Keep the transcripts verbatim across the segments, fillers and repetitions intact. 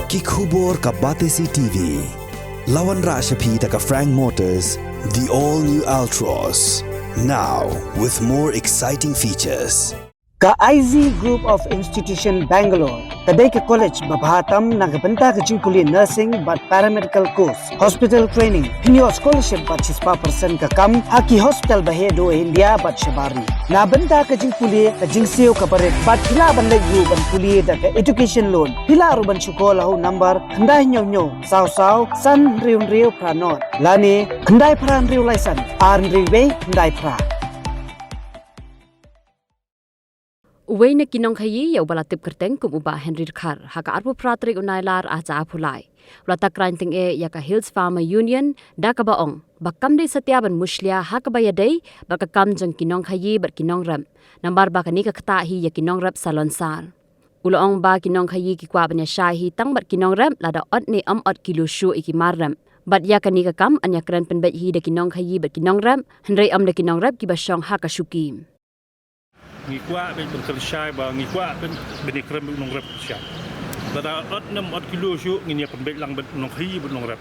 Ki khubor ka Batesi T V. La wanrah sha phi da ka Frank Motors, the all new Altroz. Now with more exciting features. Ka I Z Group of Institution Bangalore ka dei ka college ba bha tam na ka bynta ka jingpule nursing bad paramedical course, hospital training, pynïoh scholarship bad shispah percent ka kam ha ki hospital ba heh duh India bad shabar ri. Na bynta ka jingpule, ka jingsiew ka barit bad phi lah ban leit ruh ban pule da ka education loan. Phi lah ruh ban shu call ha u number khyndai hynñiew hynñiew saw saw san hynriew hynriew phra nod lane khyndai phra hynriew lai san ar hynriew wei khyndai phra. Uwei na ki nongkhaïi ïa uba la tip kyrteng kum u Bah Henry Dkhar, ha ka arphew phra tarik u Nailar ar hajar arphew lai, u la takra tyngeh ïa ka Hills Farmer Union da kaba ong ba kam dei satia ban mushlia ha kaba ïadei bad ka kam jong ki nongkhaïi bad ki nongrep, namar ba kane ka ktah hi ïa ki nongrep salonsar. U la ong ba ki nongkhaïi ki kwah ban ïashai hi tang bad ki nongrep lada ot ne ym ot ki luh shuh ïa ki mar rep. Bad ïa kane ka kam yn ïakren pynbeit hi da ki nongkhaïi bad ki nongrep, hynrei ym da ki nongrep kiba shong ha ka shuki. Ngi kwah beit ban kren shai ba ngi kwah beit ban ïakren beit u nongrep shai. Lada ot ne ym ot ki luh shuh ngin ïa pynbeit lang beit u nongkhaïi bad u nongrep.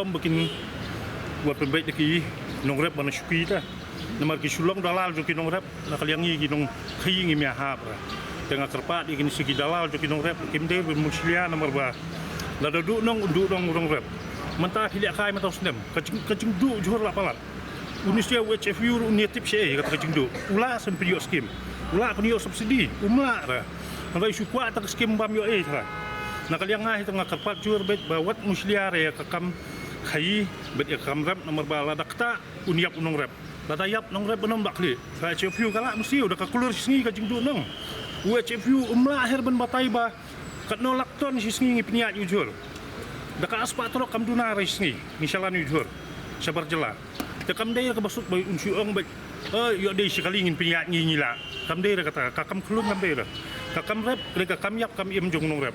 Ym ba kin wat pynbeit da ki nongrep ba na shuki ta. Namar ki shu long dalal jong ki nongrep, na ka liang ngi ki nongkhaïi ngim ïahap re. Te nga kyrpad ïa kine ki dalal jong ki nongrep, kim dei ban mushlia namar ba lada duh nong, duh nong u nongrep. Mynta phi lehkai mynta u snem, ka jing, ka jingduh jhur la palat. Une u snem u H F U ruh un ïa tip shaei kata ka jingduh. U lah shen pynïoh skim. U lah pynïoh subsidi. Um lah re. Hynrei shu kwah ta ka skim bam ïoh ei re. Na ka liang nga hi te nga kyrpad jur beit ba wat mushlia re ïa ka kam khaïi bad ïa ka kam rep namar ba lada ktah un ïap u nongrep. Lada ïap nongrep ban ym bah khlieh. Ka H F U ka lah mynsiew da ka klur shi sngi ka jingduh nong. U H F U um lah her ban batai ba katno lak ton shi sngi ngi pynïaid ïa u jhur. Da ka arspah trok kam duna re shi sngi ngi shalan ïa u jhur shabar jylla. Te kam dei re kaba suk ba un shu ong beit, eh, ïoh dei shi kali ngin pynïaid ngi ngi lah. Kam dei re kata, ka kam khlun kam dei re. Ka kam rep, ka dei ka kam ïap kam im jong u nongrep.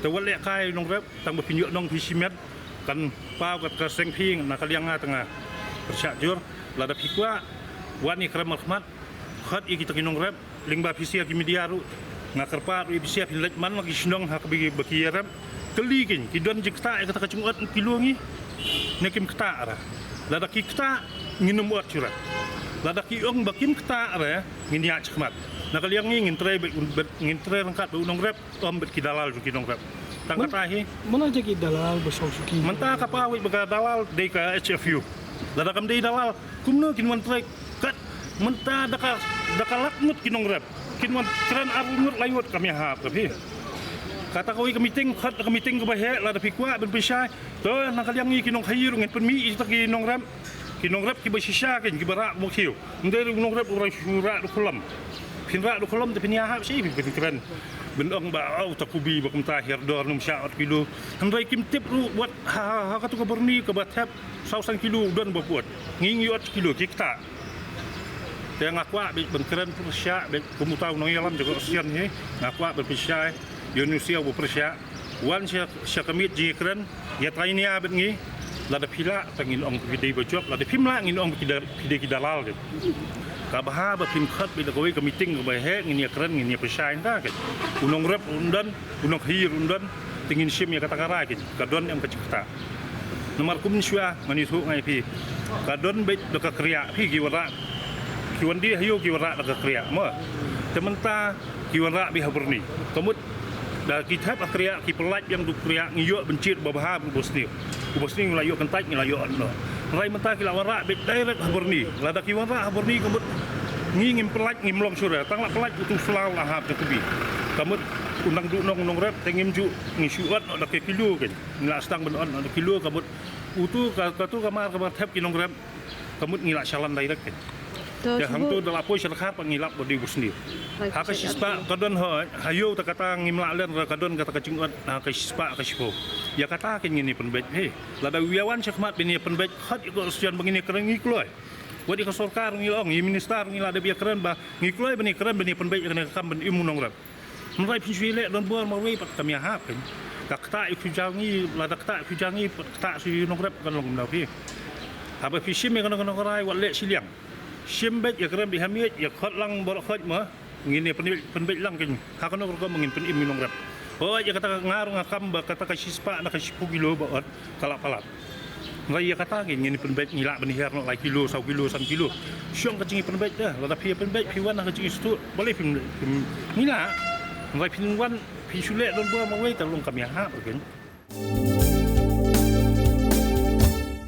Te wat lehkai u nongrep, tang ba phin ïoh nong phi shimet, kan paw kat ka seng phi, na ka liang nga te nga pyrshah jur, lada phi kwah, wan ïakren markhmat, khot ïa kita ki nongrep, lyngba phi sha ki media ruh, nga kyrpad ruh ïa phi sha phin leit man la ki shnong ha kaba ki, ba ki ïarep, kylli kin, ki don jingktah ïa kata ka jingod ki luh ngi, ne kim ktah re. Lada ki ktah, ngin ym ot shuh re. Lada ki ong ba kim ktah re, ngin ïaid shakhmat. Na ka liang ngi ngin trei beit, beit, ngin trei ryngkat beit u nongrep, ym beit ki dalal jong ki nongrep. Tang kata hi. Mano jait ki dalal ba shong shuki? Mynta ka paw beit ba ka dalal dei ka H F U. Lada kam dei dalal, kumno kin wan trei kat mynta da ka, da ka lak ngut ki nongrep. Kin wan kren ar ngut lai ngut kam ïahap ka phi. Kata kawei ka meeting, khot da ka meeting kaba heh, lada phi kwah ban pynshai. To, na ka liang ngi ki nongkhaïi ruh ngin pynmih ïa kita ki nongrep. Ki nongrep kiba shisha kin kiba rah ba khiew. Ym dei ruh u nongrep u rah shu rah da u khlem. Phin rah da u khlem te phin ïahap shi phin kren. Ban ong ba, oh, ta kubi ba kumta hiar dor num sha ot kilo. Hynrei kim tip ruh wat ha, ha, ha katu ka Burni kaba thep saw san kilo u don ba put. Ngi ngi ot kilo ki ktah. Te nga kwah beit ban kren pyrshah beit kum uta u nongïalam jong ka ASEAN hi. Nga kwah beit pyrshah ïa u nusïa u pyrshah. Wan sha, sha ka miet jingkren, ïa trainia bad ngi, lada phi lah, te ngin ong phi dei ba jop, lada phim lah, ngin ong phi da, phi dei ki dalal de. Ka bha ba phim khot beit da kawei ka meeting kaba heh, ngin ïakren, ngin ïa pyrshah ynda ke. U nongrep un don, u nongkhaïi un don, te ngin shim ïa kata ka rai ke, ka don em ka jingktah. Namar kum shuwa, ngan ïathuh ngai phi. Ka don beit da ka kriah, phi ki wanrah. Ki wan die ha ïew ki wanrah da ka kriah, mo. Te mynta, ki wanrah beit ha Burni. Ka mut, da ki thep ha kriah, ki pyllait biang da u kriah, ngi ïoh ban jied ba bha bad u ba sniew. U ba sniew ngi la ïoh kyntait, ngi la ïoh ot noh. Hynrei mynta ki la wanrah beit direct ha Burni. Lada ki wanrah ha Burni ka mut ngi ngim pyllait, ngim long shuh re. Tang la pyllait utu u slaw la hap da kubi. Ka mut u nang duh nong nongrep te ngim ju ngi shu ot noh da ki kilo kein. Ngi la sdang ban ot noh da ki kilo ka mut utu ka, katu ka mar kaba thep ki nongrep. Ka mut ngi la shalan direct kein. Te hangto da la poi sha dkhar pat ngi lap ba dei u ba sniew. Ha ka shispah ka don ha, ha ïew te kata ngim lah len re ka don kata ka jingot ha ka shispah ka shiphew. Ïa kata kein ngin ïa pynbeit hi. Lada u ïa wan shakhmat ban ïa pynbeit khot ïa ka ASEAN ba ngin ïa kren ngi kloi. Wat ïa ka sorkar ngi la ong, ïa minister ngi la dep ïa kren ba ngi kloi ban ïa kren ban ïa pynbeit ïa kane ka kam ban im u nongrep. Hynrei phin shu ïaleh don bor marwei pat kam ïahap kein. Ka ktah ïa u khyjang ngi, lada ktah ïa u khyjang ngi pat ktah shu ïa u nongrep kan long kumno phi. Haba phi shim ïa kano kano ka rai wat leh shiliang. Shim beit ïa kren beit ha miej ïa khot lang baroh khoit ma. Ngin ïa pynbeit, pynbeit lang kein. Ha kano ka rukom ngin pynim ïa u nongrep. Ba ïa kata ka nga ruh nga kam ba kata ka shispah na ka shiphew kilo ba ot ka la palat. Nga ïa kata ki ngin pynbeit, ngi lah ban hiar noh lai kilo, saw kilo, san kilo. Shong ka jingpynbeit te, lada phi pynbeit phi wan ha ka jingstuh, balei phim, phim ngi lah. Nga phin wan phi shu leh don ba ma wei ta long kam ïa ha ba kin.